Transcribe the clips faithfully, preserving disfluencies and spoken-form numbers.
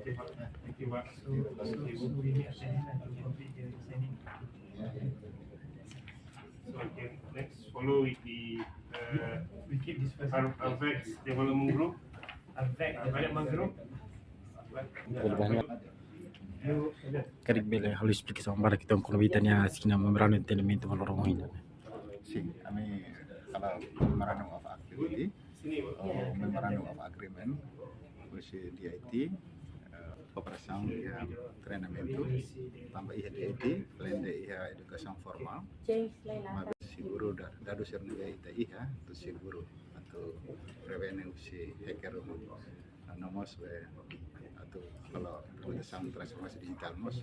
So, so, so we need a seminar to complete the training. So, okay, next, follow with the, uh, we keep this first. Ar-, Avex Development Group. Avex Development Group. Karik bele halo esplikasaun badak kitaun kona-ba ita-nia asina memorandum entendimentu valór ohin ne'e. Sin, ami halo memorandum of activity, ou memorandum of agreement, husi D I T, eh, kooperasaun iha treinamentu, tanba iha D I T, alende iha edukasaun formál, maibé seguru da-, dadus sira ne'ebé ita iha, atu seguru, atu prevene husi hacker, no mós, eh, atu halo implementasaun transformasaun dijitál mós,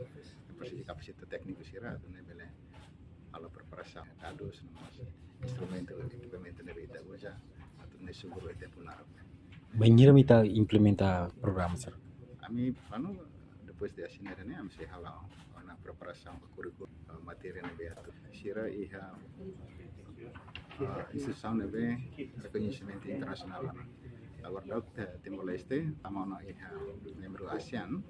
presiza kapasita tékniku sira, atu nune'e bele halo preparasaun dadus, no mós instrumentu, ekipamentu ne'ebé ita uza, atu nune'e seguru iha tempu naruk. Bainhira mak ita implementa programa sira? Ami planu, depois de asina ne'e, ami sei halo ona preparasaun ba kurríkulu, eh, matéria ne'ebé atu. Sira iha, eh, instituisaun ne'ebé rekoñesimentu internasionál. Agora daudaun, eh, Timor-Leste tama ona iha membru ASEAN,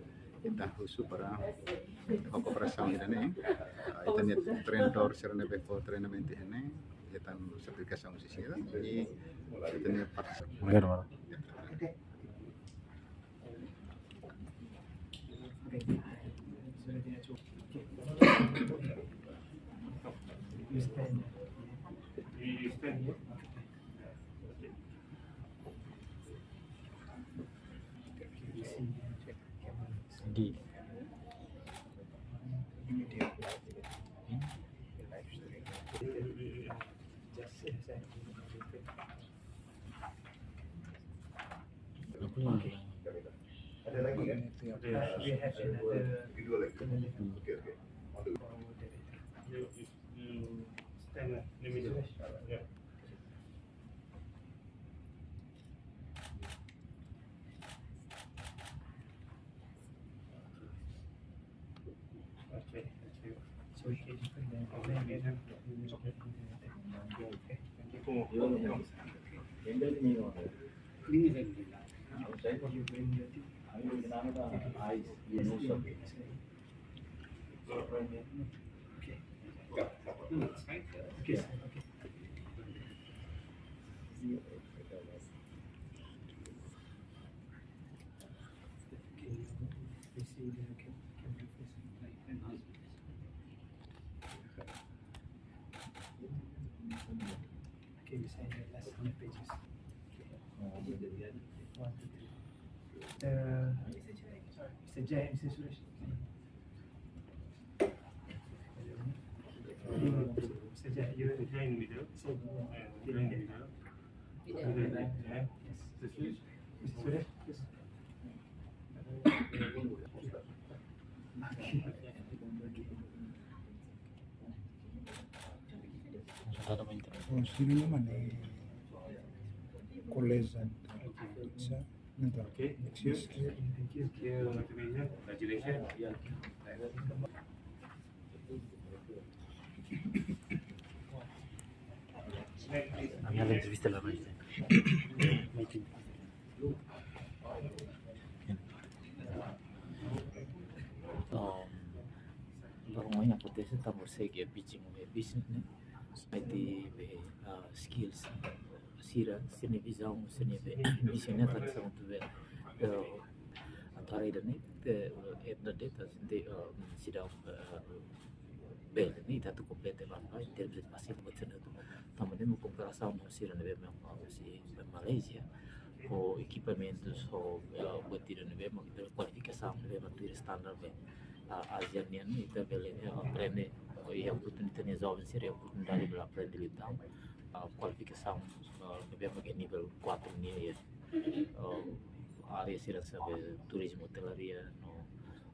entaun husu para, eh, kooperasaun ida-ne'e, eh, ita-nia treinadór sira ne'ebé fó treinamentu iha ne'e, ita sertifikasaun husi sira, i ita-nia partisipa. Obrigadu, mano. Di. Ada lagi kan? Ada. We have another. Lagi dua lagi. Oke, oke. Waduh. You, you, you stand lah. Let me do. Yeah. Okay, we send the last hundred pages. Okay. One, two, three. Uh, Mister J, Mister Suresh. Mister J, you. J in the middle. So, uh, J in the middle. Yes. Mister Suresh, yes. Sira ne'e mak ne'e college and sa, entaun. Okay. Thank you. Thank you. Congratulations. Ami halo entrevista la mais. Oh, loron ohin akontese tanba sei ke pitching be business ne'e. Mai ita be, ah, skills sira, sira-nia vizaun, sira-nia be, sira-nia tradisaun tu be, eh, atu haree ida-ne'e, te, eh, ida-ne'e, ta, sente, eh, sira, eh, bele, ne'e ita atu kompleta ba, ba, em termos de fasilidade, buat sira atu. Tanba ne'e mak komparasaun ho sira ne'ebé mak, eh, husi Malaysia, ho ekipamentus, ho, eh, buat ida ne'ebé mak, kualifikasaun ne'ebé mak tuir standar be, ah, ASEAN nian, ita bele, eh, aprende, iha oportunidade, joven sira iha oportunidade bele aprende liután, ah, kualifikasaun, ah, ne'ebé mak iha nivel kuatru nian, iha, ah, área sira hanesan be turizmu, otelaria, no,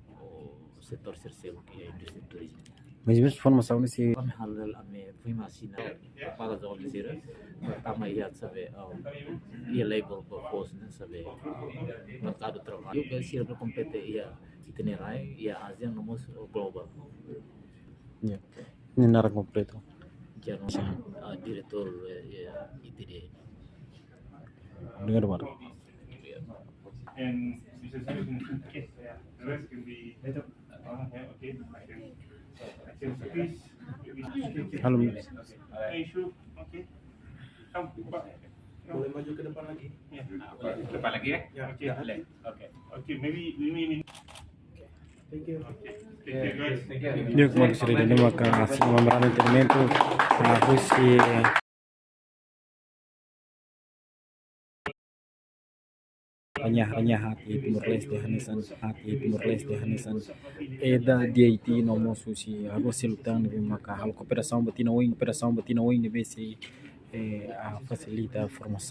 no setór sira seluk iha indústria turizmu. Mais ou menus formasaun ne'e sei. Ami halo, ami foin mak asina para joven sira, tama iha hanesan be, ah, iha labor force ne'e hanesan be merkadu traballu. Yu be sira kompete iha ita-nia rai, iha ASEAN no mós global. Ya. Nia naran kompletu. Jano, ah, diretór, eh, eh, I T D. Obrigadu, mano. Okay, yeah. The rest can be, uh, yeah, okay. I can, I can squeeze. Halo. Okay. Are you sure? Okay. Come, come. Boleh maju ke depan lagi? Ya. Ah, boleh. Depan lagi ya? Ya. Oke. Ya. Boleh. Oke. Oke, maybe, maybe, maybe. Thank you. Oke. Thank you, guys. Thank you. Di'ak, maun sira, ida-ne'e maka hasil memoranda entendimentu, ah, husi, eh, Raña, Raña Hati Timor-Leste hanesan, Hati Timor-Leste hanesan, eh, ida D I T no mós husi agora seluk tan ne'ebé maka halo kooperasaun ba tinan oin, kooperasaun ba tinan oin ne'ebé sei, eh, ah, fasilita formasaun.